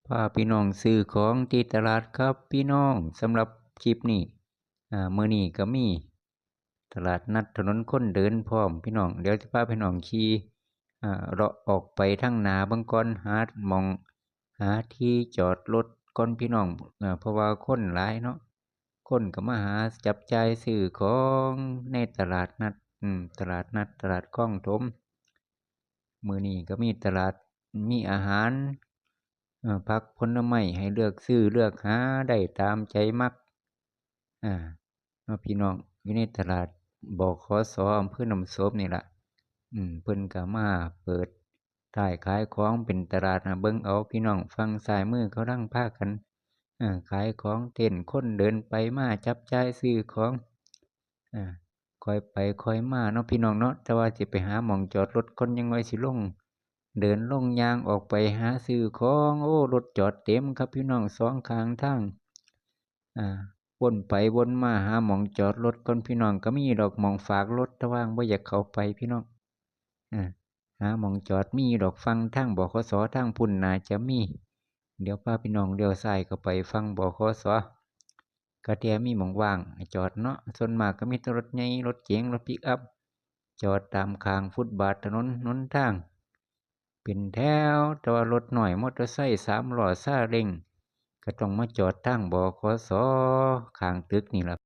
ພາພີ່ນ້ອງຊື້ຂອງທີ່ຕະຫຼາດຄັບພີ່ນ້ອງ. ສຳລັບຄລິບນີ້ ອາ ມື້ນີ້ກໍມີຕະຫຼາດນັດຖະໜົນຄົນເດີນພ້ອມພີ່ນ້ອງ. ດຽວຈະພາພີ່ນ້ອງຂີ່ ອາ ເລາະອອກໄປທາງໜ້າເບິ່ງກ່ອນ ຫາໝ່ອງ ຫາທີ່ຈອດລົດກ່ອນພີ່ນ້ອງ ເພາະວ່າຄົນຫຼາຍເນາະ. ຄົນກໍມາຫາຈັບຈ່າຍຊື້ຂອງໃນຕະຫຼາດນັດ ອາ ຕະຫຼາດນັດ ຕະຫຼາດຄອງຖົມ. ມື້ນີ້ກໍມີຕະຫຼາດ ມີອາຫານ ເອີ ຜັກຜົນລະໄມ້ໃຫ້ເລືອກຊື້ເລືອກຫາໄດ້ຕາມໃຈມັກ ອາ ເນາະພີ່ນ້ອງ. ຢູ່ໃນຕະຫຼາດ ບຂສ ອຳເພີນ້ຳໂສມນີ້ລະ ອືມ ເພິ່ນກໍມາເປີດທ້າຍຂາຍຂອງເປັນຕະຫຼາດ ເບິ່ງເອົາພີ່ນ້ອງ. ຝັ່ງຊ້າຍມືກຳລັງພາກັນ ເອີ ຂາຍຂອງ ເຕັ້ນຄົນເດີນໄປມາຈັບຈ່າຍຊື້ຂອງ ອາ ຄ່ອຍໄປຄ່ອຍມາເນາະພີ່ນ້ອງເນາະ. ແຕ່ວ່າຊິໄປຫາໝ່ອງຈອດລົດກ່ອນ ຍັງວ່າຊິລົງ ເດີນລົງຍ່າງອອກໄປຫາຊື້ຂອງ. ໂອ້ ລົດຈອດເຕັມຄັບພີ່ນ້ອງ ສອງຂ້າງທາງ ອາ ວົນໄປວົນມາຫາໝ່ອງຈອດລົດກ່ອນພີ່ນ້ອງ. ກໍມີດອກໝ່ອງຝາກລົດ ແຕ່ວ່າບໍ່ຢາກເຂົ້າໄປພີ່ນ້ອງ ອາ ຫາໝ່ອງຈອດມີດອກ ຝັ່ງທາງ ບຂສ ທາງພຸ້ນໜ້າຈະມີ. ດຽວພາພີ່ນ້ອງລ້ຽວຊ້າຍເຂົ້າໄປຝັ່ງ ບຂສ ກະເທື່ອມີໝ່ອງວ່າງໃຫ້ຈອດເນາະ. ສ່ວນມາກກໍມີແຕ່ລົດໃຫຍ່ ລົດເກັງ ລົດປິກອັບ ຈອດຕາມຂ້າງຟຸດບາດຖະໜົນຫົນທາງເປັນແຖວ. ແຕ່ວ່າລົດນ້ອຍ ມໍເຕີໄຊ ສາມລໍ້ ຊາເລັງ ກໍຕ້ອງມາຈອດທາງ ບຂສ ຂ້າງຕຶກນີ້ລະ.